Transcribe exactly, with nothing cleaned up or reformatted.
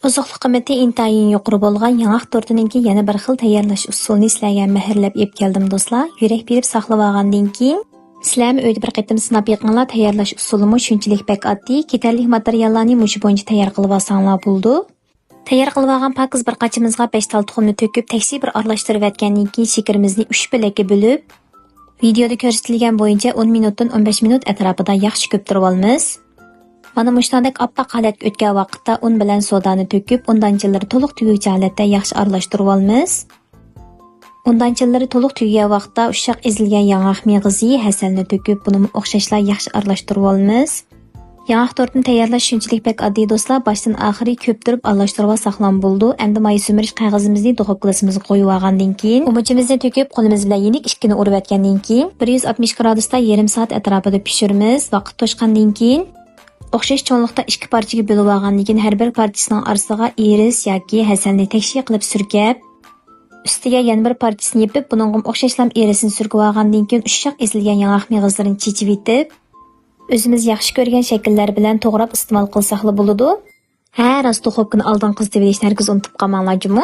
ئوزۇقلۇق قىممىتى ئىنتايىن يۇقىرى بولغان ياڭاق تورتىنىڭكى يەنە بىر خىل تەييارلاش ئۇسۇلىنى سىلەرگە مەھىرلەپ ئېلىپ كەلدىم، دوستلار. يۈرەك بېرىپ ساقلىۋالغاندىن كېيىن، سىلەرمۇ ئۆيدە بىر قېتىم سىناپ بېقىڭلار، تەييارلاش ئۇسۇلىمۇ شۇنچىلىك بەك ئاددىي. كېتەرلىك ماتېرىياللارنى مۇشۇ بويىچە تەييار قىلىۋالساڭلار بولىدۇ. تەييار قىلىۋالغان پاكىز بىر قاچىمىزغا بەش تال تۇخۇمنى تۆكۈپ، تەكشى بىر ئارىلاشتۇرۇۋەتكەندىن كېيىن، شېكىرىمىزنى ئۈچ بۆلەككە بۆلۈپ، ۋىدېئودا كۆرسىتىلگەن بويىچە ئون مىنۇتتىن ئون بەش مىنۇت ئەتراپىدا ياخشى كۆپتۈرۈۋالىمىز. مانا مۇشۇندەك ئاپئاق ھالەتكە ئۆتكەن ۋاقىتتا ئۇن بىلەن سودانى تۆكۈپ، ئۇن دانچىلىرى تولۇق تۈگىگۈچە ھالەتتە ياخشى ئارىلاشتۇرۇۋالىمىز. ئۇن دانچىلىرى تولۇق تۈگىگەن ۋاقىتتا ئۇششاق ئېزىلگەن ياڭاق مېغىزى، ھەسەلنى تۆكۈپ، بۇنىمۇ ئوخشاشلا ياخشى ئارىلاشتۇرۇۋالىمىز. ياڭاق تورتىنى تەييارلاش شۇنچىلىك بەك ئاددىي، دوستلار. باشتىن ئاخىرى كۆپتۈرۈپ ئارىلاشتۇرۇۋالساقلام بولىدۇ. ئەمدى ماي سۈمۈرۈش قەغىزىمىزنى دوخۇپكا پلىتىسىمىزغا قويۇۋالغاندىن كېيىن، ئۇمۇچىمىزنى تۆكۈپ، قولىمىز بىلەن يېنىك ئىككىنى ئۇرۇۋەتكەندىن كېيىن، بىر يۈز ئاتمىش گرادۇستا يېرىم سائەت ئەتراپىدا پىشۇرىمىز. ۋاقىت توشقاندىن كېيىن، ئوخشاش چوڭلۇقتا ئىككى پارچىگە بۆلۈۋالغاندىن كېيىن، ھەر بىر پارچىسىنىڭ ئارىسىغا ئىرىس ياكى ھەسەلنى تەكشى قىلىپ سۈركەپ، ئۈستىگە يەنە بىر پارچىسىنى يېپىپ، بۇنىڭغىمۇ ئوخشاشلا ئىرىسنى سۈركۈۋالغاندىن كېيىن، ئۇششاق ئېزىلگەن ياڭاق مېغىزلىرىنى چېچىۋېتىپ، ئۆزىمىز ياخشى كۆرگەن شەكىللەر بىلەن توغراپ ئىستېمال قىلساقلا بولىدۇ. ھە، راست، دوخۇپكىنى ئالدىن قىزىتىۋېلىشنى ھەرگىز ئۇنتۇپ قالماڭلار جۇمۇ.